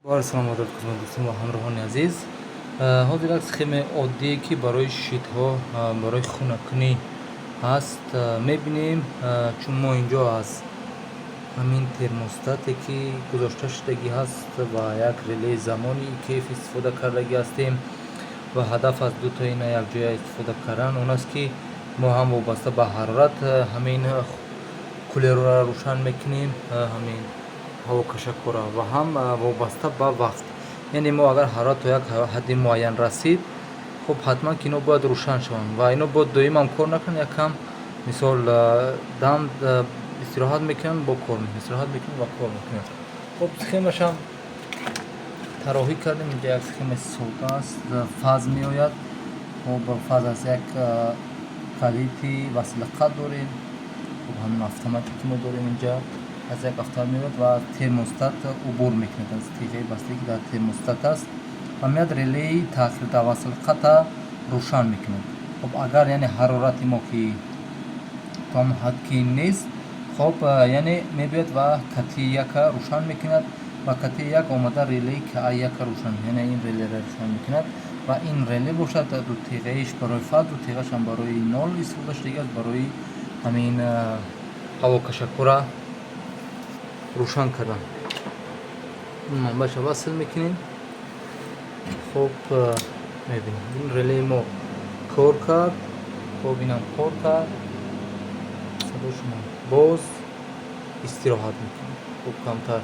Бор салом хидмати дӯстон ва ҳамроҳони азиз. Ҳозир як схемаи оддие, ки барои щитҳо, барои хунуккунӣ ҳаст, мебинем. Чун мо инҷо аз ҳамин термостате, ки гузошта шудагӣ ҳаст, ва як релеи замони ИКФ истифода кардагӣ ҳастем ва ҳадаф аз дута ина якҷоя истифода кардан он аст, ки мо ҳам вобаста ба ҳарорат ҳамин кулерро рӯшан мекунем, ҳамин ҳавокашакҳоро, ва ҳам вобаста ба вақт. Яъне мо агар ҳарорат то як ҳадди муайян расид, хуб, ҳатман ки ино бояд рӯшан шаванд ва ино бояд доимам кор накунанд, якам мисол дам истироҳат мекунанд, бо кор истироҳат мекунанд ва кор мекунанд. Хуб, схемашам тарроҳӣ кардем. Инҷа як схемаи сода аст. Фаз меояд. Хуб, фаз аз як калити васлиқа дорем. Хуб, ҳамин автомате, ки мо дорем, инҷа аз як автомат меояд ва термостат убур мекунад аз тиғаи бастае, ки дар термостат аст, ва меяд, релеи таъхир дар васлиқата рӯшан мекунад. Хуб, агар, яъне, ҳарорати мо ки то ҳамон ҳад ки нест, хуб, яъне мебиёд ва КТ яка рӯшан мекунад ва КТ як омада релеи КА яка рӯшан, яъне ин релеро рӯшан мекунад. Ва ин реле бошад, ду тиғаиш барои фаз, ду тиғашам барои нол истифода шудагӣ аст, барои ҳамин ҳавокашакҳоро рӯшан кардан. Манбаъша васл мекунем. Хуб, мебинем, ин релеи мо кор кард. Хуб, инам кор кард, садошона боз истироҳат мекунад. Хуб, камтар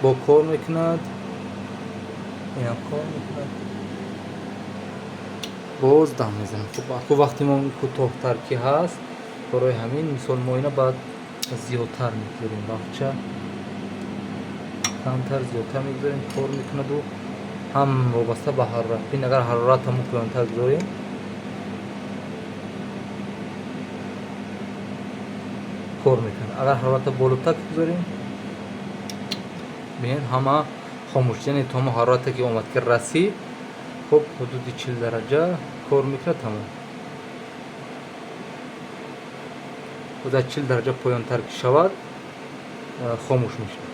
бо кор мекунад, инам кор мекунад, боз дам мезанад. Хуб, аку вақти мо кӯтоҳтар ки ҳаст, барои ҳамин мисол мо ина баъд зиёдтар мегузорем, вақтча камтар зиёдтар мегузорем, кор мекунаду ҳам вобаста ба ҳарорат. Бин, агар ҳарорат ҳамон поёнтар гузорем, кор мекунад. Агар ҳарората болотар гузорем, бинед, ҳама хомӯш, яъне то ҳамон ҳарорате, ки омад, ки расид, хуб, ҳудуди 40 дараҷа кор мекунад, тамом. Боз аз 40 дараҷа поёнтар ки шавад, хомӯш мешавад.